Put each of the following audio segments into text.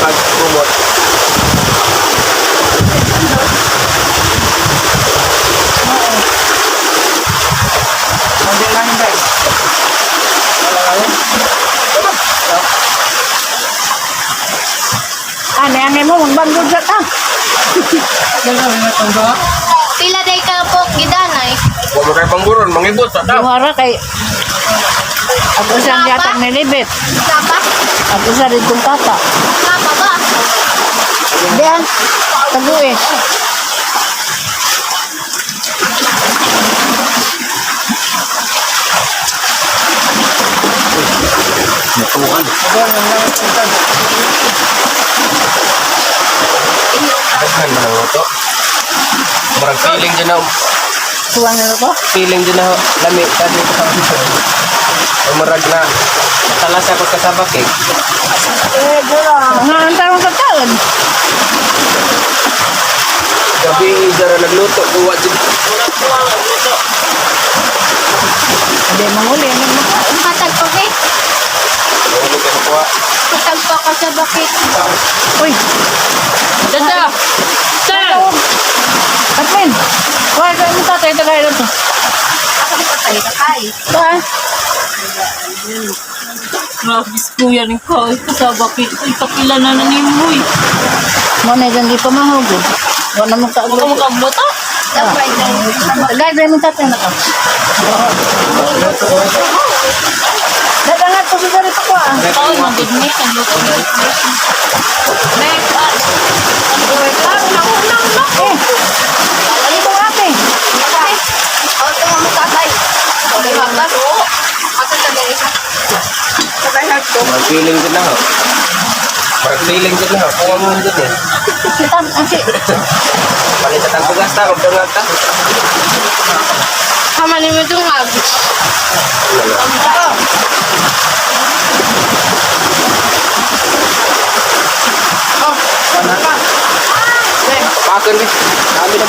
Pagkumot. Hindi lang yung bag. Wala kayo? Ah, niangay mo, magbanggod sa ta. Pila day ka po gidanay. Huwag mo kayo pangburon, mangibot sa tao. Duhara kay at usang yatang nilibit. Kapa? At usa rin kong papa. Kapa ba? Diyan, tago eh. Natukan. Daghan man ang luto. Murag feeling dyan na, Tuwang na ko. feeling dyan na lami ka dito sa Murag na, talasa ko kasabak eh. Nga ang tarong sa taon. Gabi, dara nagluto, kuha dyan. Hindi, manguli. Ano mo ka? Hatag pa kay. Nahulog ka kuha. Hatag pa ka sa bakit. Uy, Dada! Sir! Katlin. Kuha ka mo tatay, tagay lang to. Patay ka kay. Ba? Grabe si kuya ni ko. Kasaba kay. Uy, kapila na nanimoy. Mo na dyan di pa mahugod. Wala mo Huwag ka kaaglo. makagluto. Tagay dyan mo tatay na ka. Dadangat ko sa rito ko ah. Taon, magod ni. Nagluto. Nek, ah. Eh, ano itong ate? Oh, ito mo tatay. Okay, papa. Asa sa ganito? Murag feeling dyan na ho. Murag feeling dyan na ho. Kuha mo dyan eh. Si Tam, ah, si, Palit sa tangkugas ta, magtungag ta. Kama ni mo tungag. Pakan eh. Kami na.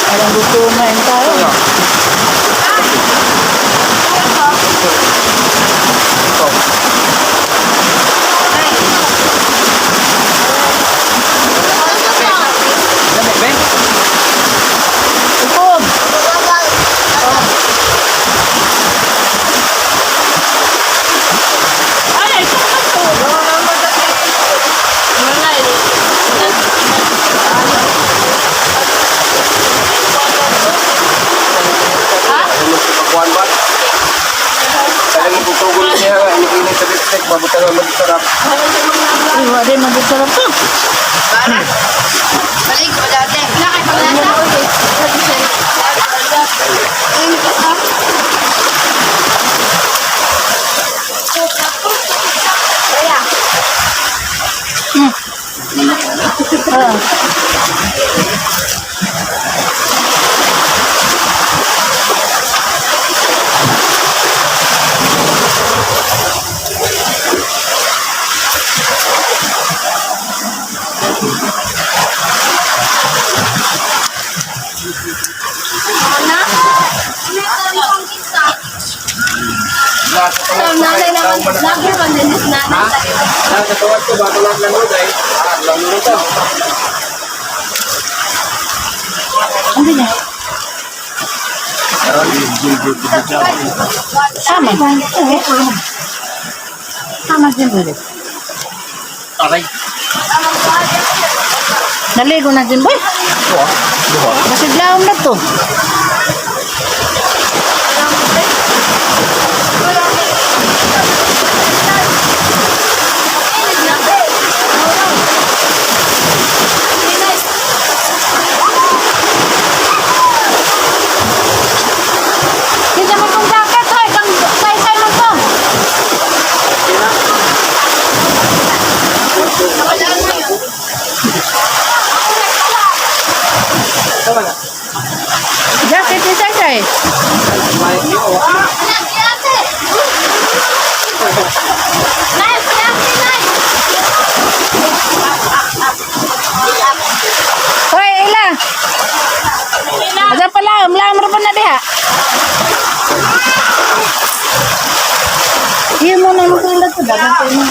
Parang gusto na yung tao. Ito. Dami, be. Upob. Ay, ito ka to. Wala eh. Ano mo sa pakuan ba? Kaya mo tutugol niya nga, iniinit sa lipstick, bago tayo magsarap. Uy, wala din magsarap to. Para. Balik ko dati. Wala kay panglasa. Kaya. Ah. Ano? So, nanay naman, lagi man din is nanay tayo. Nasa tuwad ko, bago lang nanood ay. Ah, lang nanood. Ano niya? Tama. Eh. Tama din boy. Aray. Naligo na din boy. Duha. Duha. Masiglaom na to. Kinsa man tong jacket hoy, kang say-say man to. Jacket ni say-say. Nay, ate, nay! Hoy, Ila. Ada pala, laom ra pa na diha. Iya mo na mo ila to dagan pa mo.